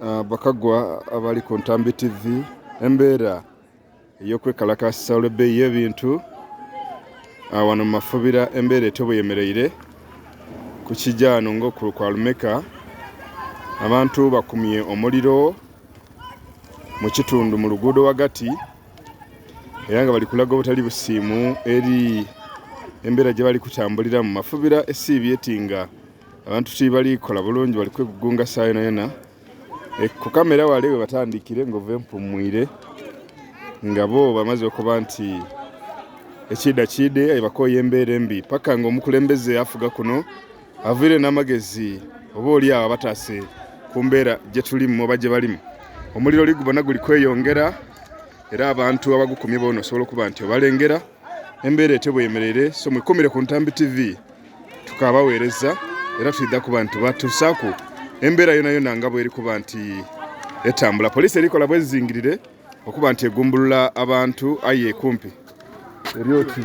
Bakagwa abali ku Ntambi TV, embeera ey'okwekalakaasisa olw'ebbeeyi y'ebintu wano mu Mafubira embeera etyo bweyemereire ku kijaano nga kwa Lumeka abantu bakumye omuliro mu kitundu mu luguudo ghagati era nga bali kulaga obutali busiimu eri embeera gye bali kutambuliramu. Mafubira esiibye eti nga abantu tibali kola bulungi bali kwegugunga saha yonayona. Ku kamera wale webatandikire nga ova empumwire nga bo bamaze okuba nti ekiidha kiidhe aye bakooye embeera embi paka nga omukulembeze afuga kuno avaire n'amagezi oba oli agho abataase ku mbeera gyetulimu oba gyebalimu. Omuliro oli gubona guli kweyongera era abantu abagukumye boona osobola okuba nti obalengera embeera etyo bweyemereire. So mwekumire ku Ntambi TV. Tukabaweereza era twidha kuba nti tubatuusaaku embeera yonayona nga bweri kuba nti etambula. Poliisi eri kola bwezingirire okuba nti egumbulula abantu aye kumpi eri oti.